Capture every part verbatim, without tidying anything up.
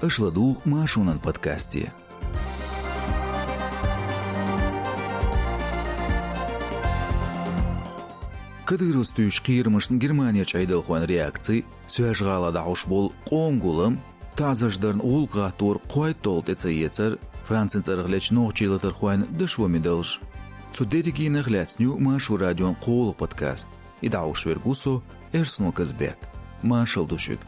Аша ладугӀу Маршонан подкасте. Кадыровс туьйсучу кхерамашна Германерчу Ӏедалхойн реакци, Соьлжа-ГӀалахь дӀахьош болу къоман гулам, таӀзарш дарна гӀуллакх гӀаттор кхойтталгӀа тӀе ца эцар, Францин цӀарах лечу нохчийн латархойн дашо мидалш. Цу дерригенах лаьцна ю Маршо радион кхоалгӀа подкаст. И дӀахьош верг ву со, Эрсно Казбек. Маршалла ду шуьга.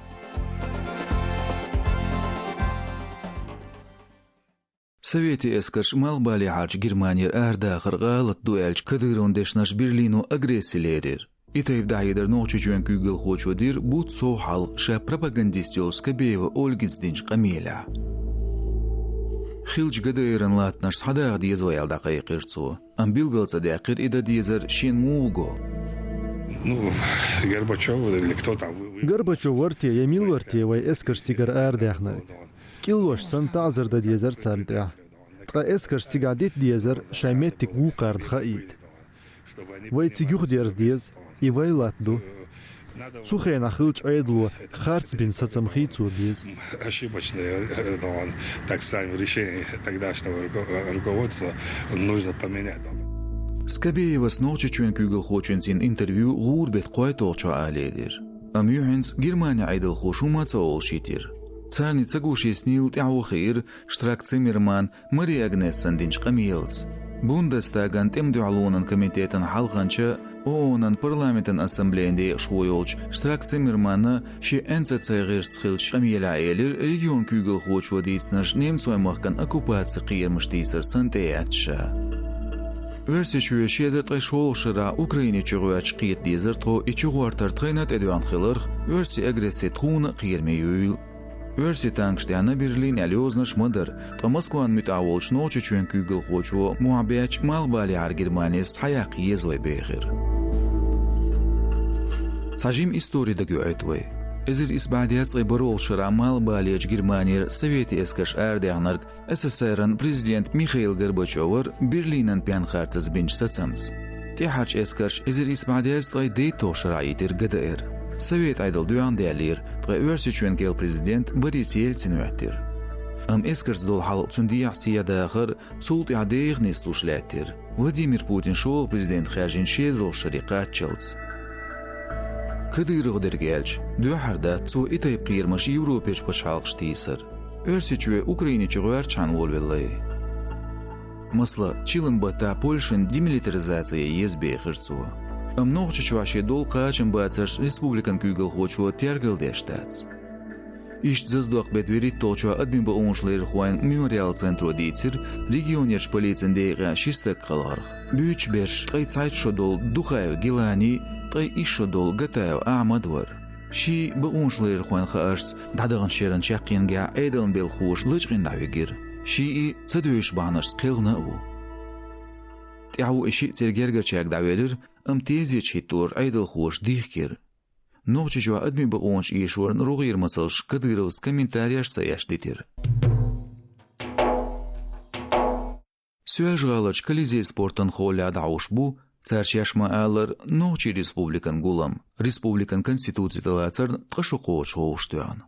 Советийн эскарш Малхбалехьарчу Германера арадахар гӀалат ду аьллачу Кадыровн дешнаш Берлино агресси лерира. И тайпа дӀахьедар Нохчийчоьнан куьйгалхочо дира бутт сов хьалха ша пропагандист йолчу Скобеева Ольгаца динчу къамелехь. Хиллачу ГДР-ан латтанаш схьадаха деза вай аьлла дӀакхайкхира цо. Амма билгал ца даьккхира и дан дезар шена муха го. Ну, Горбачёв или кто там, вы, вы... Горбачёв вара те я мила вара те вай эскарш цигара арадаьхнарг? КӀиллош санна таӀзар дан дезара царна тӀехь. Ткъа эскарш цигахь дита дезара шайн меттиг вукхарна хаийта. Вай цига юхадерза деза, и вай латта ду. Цу хенахь хиллачу Ӏедало харц бина сацам хий цо беза. Ошибочное, э, это он, так скажем, решение тогдашнего руко-, э, руководства нужно поменять. Скобеевас Нохчийчоьнан куьйгалхочуьнца йина интервью гӀуран беттан кхойтталгӀачохь а лелира. Амма юьхьанца Германин Ӏедалхоша хӀума а ца олуш йитира. Царна ца гуш йиснийла тӀаьхьо хиира Штрак-Циммерман Мари-Агнессан динчу къамелаца. Бундестаган тӀеман дуьхьалонан комитетан хьалханча, ООН-ан парламентан ассамблеян декъашхо йолчу Штрак-Циммерманна шен Н Ц Ц гӀирсаца хиллачу къамелехь элира, регионан куьйгалхочо дийцинарш немцойн махкана оккупацин кхерамаш тийсар санна тӀеэцна ша. Оьрсийчоь ши эзар ткъе шолгӀачу шарахь Украине чугӀоьртича кхета дезара тхо, и чугӀортар тхайна а тӀедоьгӀна хиларх, оьрсийн агресси тхуна а кхераме юйла. Оьрсийн танкаш тӀехь Берлин аьлла йозанаш ма дара, ткъа Москван муьтӀахь волчу Нохчийчоьнан куьйгалхочо мохь баьчча Малхбалехьара Германис схьаяккха еза вай бехира. Цхьа жима истори дагайоуьйту вай. Эзар исс бӀе дезткъе бархӀолгӀачу шарахь Малхбалерчу Германера советийн эскарш арадаьхнарг С С С Р-ан президент Михаил Горбачёвара Берлинан пенхарцаца бинчу сацамца. ТӀаьхьарчу эскарш эзар исс бӀе дезткъе дейтталгӀачу шарахь йитира Г Д Р. Совет Ӏедал доьхна даьллера, ткъа Оьрсийчоьнан керла президент Борис Ельцин хӀоьттира. Амма эскарца долу хьал, цуьнан дехьа-сехьа дахар, цул тӀаьхьа деха нислуш лаьттира, Владимир Путин шолгӀа президент хаьржина шолгӀачу шаре кхаччалц. Кадыровх дерг аьлча, дуьххьара дац цо и тайпа кхерамаш Европерчу пачхьалкхаша тийсар. Оьрсийчоь Украине чугӀоьртичхьана волавеллай. Масала, чиллан баттахь Польшин демилитаризаци ян еза бехира цо. Амма Нохчийчохь шен долу кхачамбацарш республикан куьйгалхочо тергалдеш дац. Иштта Заздокъ беттан вуьрхӀитталгӀачохь адамийн бакъонаш ларъярхойн Мемориал центро дийцира регионерчу полицин декъехь ши стаг кхалхарх. Буьйцуш берш ткъе цхьайтта шо долу Духаев Гилани, ткъе исс шо долу Гатаев Ахьмад вара. Шиъ бакъонаш ларъярхойн хааршца дӀадаханчу шеран чаккхенгахь Ӏедалан белхахоша лачкъийна дӀавигира. Шиъ и ца девзаш бахьанашца кхелхина а ву. ТӀаьхьо и шиъ церан гергарчаьрга дӀавелира, амма тезеташ хӀиттор Ӏедалхоша дихкира. Нохчийчохь адамийн бакъонаш эшорна рогӀера масалш Кадыровс комментареш ца еш дитира. Соьлжа-ГӀаларчу Колизей спортан холлехь дӀахьош бу, цара шаьш ма-аллара, Нохчийн Республикан гулам, республикан Конституци тӀелацарна ткъа шо кхочуш вовшахтоьхна.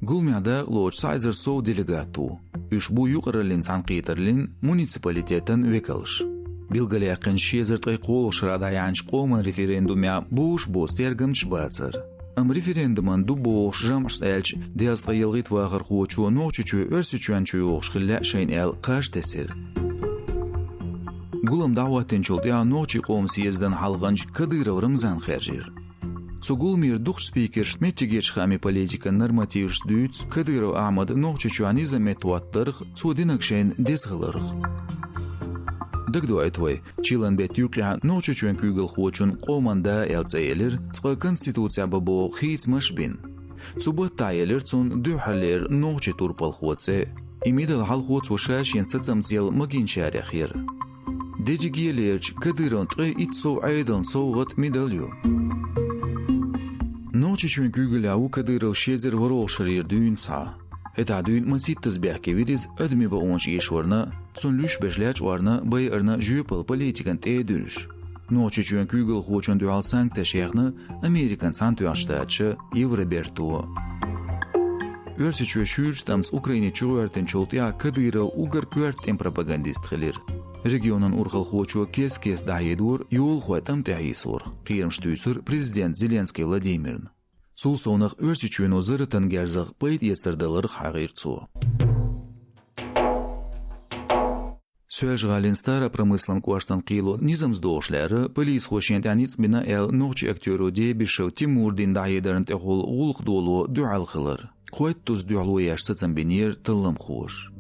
Гуламехь дакъалоцуш цхьа эзар сов делегат ву. Уьш бу юкъараллин цхьаьнакхетарлин, муниципалитетан векалш. Билгалъяьккхинчу ши эзар ткъе кхоалгӀачу шарахь дӀаяьхьначу къоман референдумехь бозуш-бозу тергамчаш бацара. Амма референдуман ду бохуш жамӀашца аьлча, дезткъе ялхитта вахархочо Нохчийчоь Оьрсийчоьнна чу йохуш хила лаьа шайна аьлла кхаж тесира. Гулам дӀахӀоттийначул тӀаьхьа Нохчийн къоман съездан хьалханча Кадыров Рамзан хаьржира. Цу гуламера дукхачу спикерша меттигерчу хаамийн политикан нормативашца дуьйцу Кадыров Ахьмада Нохчийчохь низам меттахӀоттарх, цо динарг шайна деза хиларх. Дагадоуьйту вай, чиллан беттан юккъехь Нохчийчоьнан куьйгалхочун «Къоман да» аьлла цӀе елира, цкъа Конституцехь бан боху хийцамаш а бина. Цу баттахь елира цунна дуьххьарлера нохчийн турпалхо цӀе. И медаль хьалхо цо ша шен сацамца елла магийначарех яра. Дерриге а лерча, Кадыровн ткъе итт сов Ӏедална совгӀат медаль ю. Нохчийчоьнан куьйгаллехь ву Кадыров ши эзар ворхӀалгӀачу шарера дуьйна схьа. ХӀетахь дуьйна масийттаза бехке вира иза адамийн бакъонаш эшорна, цунна луьйш берш лечкъорна, байарна жоьпалла политикана тӀе а дуьллуш. Нохчийчоьнан куьйгалхочунна дуьхьал санкцеш яьхна Американ Цхьаьнатоьхначу Штаташа, Евроберто. Оьрсийчоь шуьйрачу тӀамца Украине чугӀоьртинчул тӀаьхьа Кадыров уггар коьрта тӀеман пропагандист хилира. Регионан урхалхочо кес-кес дӀахьедора йолахой тӀам тӀехь йийсорах. Кхерамаш туьйсура президента Зеленский Владимирна. Цул совнах Оьрсийчоьно зарратан герзах пайда эцар даларах хьахийра цо. Соьлжа-ГӀалин Старопромыслан кӀоштан кхело низамца догӀуш лаьрра, полисхо шена тӀехь ницкъ бина аьлла, нохчийн актёро Дебишев Тимура дина дӀахьедарна тӀехула гӀуллакх доло дуьхьал хилар. Кхойттазза дуьхьало еш сацам бинера талламхоша.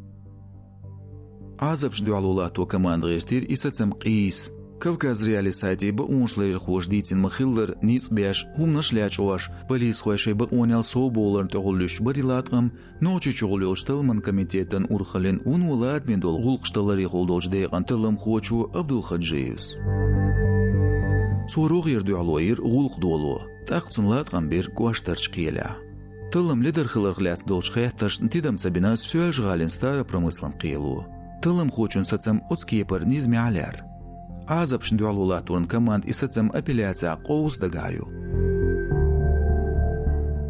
Ӏазапаш дуьхьало латто команда гӀиртира и сацам къийса. Кавказ.Реалии сайте бакъонаш ларъярхоша дийцина ма-хиллара, ницкъ беш, хӀуманаш лечкъош, полисхой шайн бакъонел совбовларна тӀехула луьстуш бара и латкъам, Нохчийчухула йолчу талламан комитетан урхаллин вуно ладаме долу гӀуллакхаш дан ларъярхула долчу декъан талламхочо Абдулхаджиевс. Цо рогӀера дуьхьало йира гӀуллакх доло, тӀаккха цунна латкъам бира кӀоштарчу кхелехь. Таллам ледар хиларх лаьцна долчу хеттаршна тидам ца бина Соьлжа-ГӀалин Старопромыслан кхело. Талламхочун сацам оцу кепара низамехь лаьрра. Ӏазапашна дуьхьало латторан команда и сацам апелляцехь къовса дагахь йо.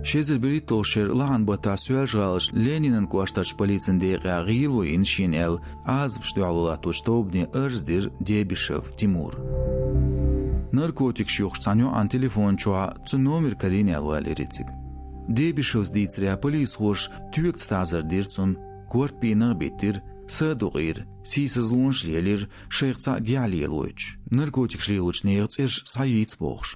Ши эзар берхӀитталгӀачу шеран лахьан баттахь Соьлжа-ГӀаларчу Ленинан кӀоштарчу полицин декъехь гӀело йина шена аьлла, Ӏазапашна дуьхьало латточу тобане арз дира Дебишев Тимура. Наркотикаш юхуш цхьана йоӀан телефон чохь цуьнан номер карийна аьлла валийра и цига. Дебишевс дийцарехь, полисхоша тоьган таӀзар дира цунна, корта пӀенах а биттира, са а дукъийра, сийсазлонаш а лелийра, шайх цхьаъ гехь лелойтуш, наркотикаш лелочу нехан цӀераш схьайийца бохуш.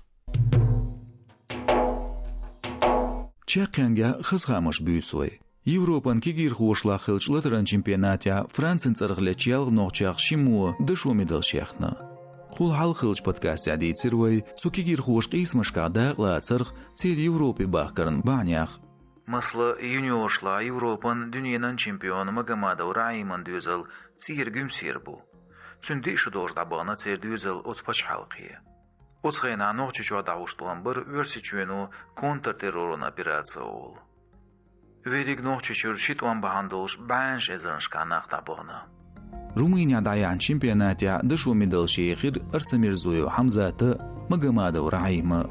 Чаккхенгахь хаза хаамаш буьйцу вай. Европан кегийрхошлахь хиллачу латаран чемпионатехь Францин цӀарах лечу ялх нохчех шиммо дашо медалш яьхна. Кхул хьалха хиллачу подкастехь дийцира вай цу кегийрхоша къийсамашкахь дакъалацарх, церан Европе бахкаран бахьанех. Масала, юниоршлахь Европан, дуьненан чемпион Магомадов РахӀиман доьзал цӀера Гуьмсера бу. Цуьнан диъ шо долуш дӀабахана церан доьзал оцу пачхьалкхе. Оцу хенахь Нохчийчохь дӀахьош тӀом бара Оьрсийчоьно контртерроран операци олу. Верриг Нохчийчуьра ши тӀом бахьана долуш бӀеннаш эзарнашкахь нах дӀабахана. Румынехь дӀаяьхьначу чемпионатехь дашо медалш ехира Арсамирзоев Хьамзата а, Магомадов РахӀима а.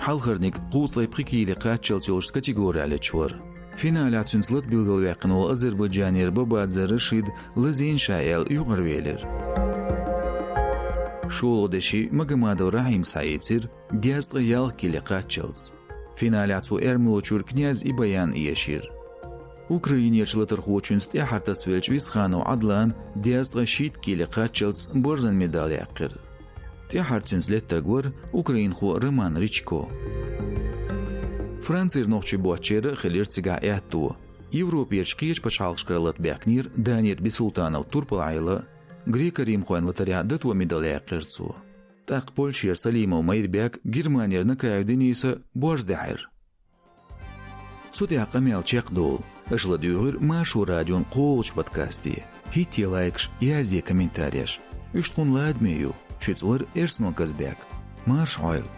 Хьалхарниг кхузткъе пхи киле кхаччалц йолчу категорехь лечвара. Финалехь цуьнца лата билгалваьккхина волу азербайджанера Бабадзе Рашид лазийна ша аьлла юкъаравелира. ШолгӀа деши Магомадов РахӀима схьаийцира дезткъе ялх киле кхаччалц. Финалехь цо эрмалочуьра Князь Ибаян эшира. Украинерчу латархочуьнца тӀаьххьара тасавеллачу Висханов Ӏадлана дезткъе шийтта киле кхаччалц борзан медаль яьккхира. ТӀаьххьара цуьнца леттарг вара украинхо Роман Ричко. Францера нохчий боцчеран а хилира цигахь аьтто. Европерчу кхечу пачхьалкхашкара лата баьхкинера Данира Бисултанов Турпал Ӏела, грек-римхойн латарехь дато медаль яьккхира цо. ТӀаккха Польшера Салимов Майрбек, Германера Накаев Дениса борз даьхьира. Цу тӀехь къамел чекхдолу. Аша ладуьйгӀира Маршо радион кхоалгӀачу подкасте. ХӀиттае лайкаш, язъе комментареш. Уьш тхуна ладаме ю. Шуьца вара Эрсанов Казбек. Марша Ӏойла!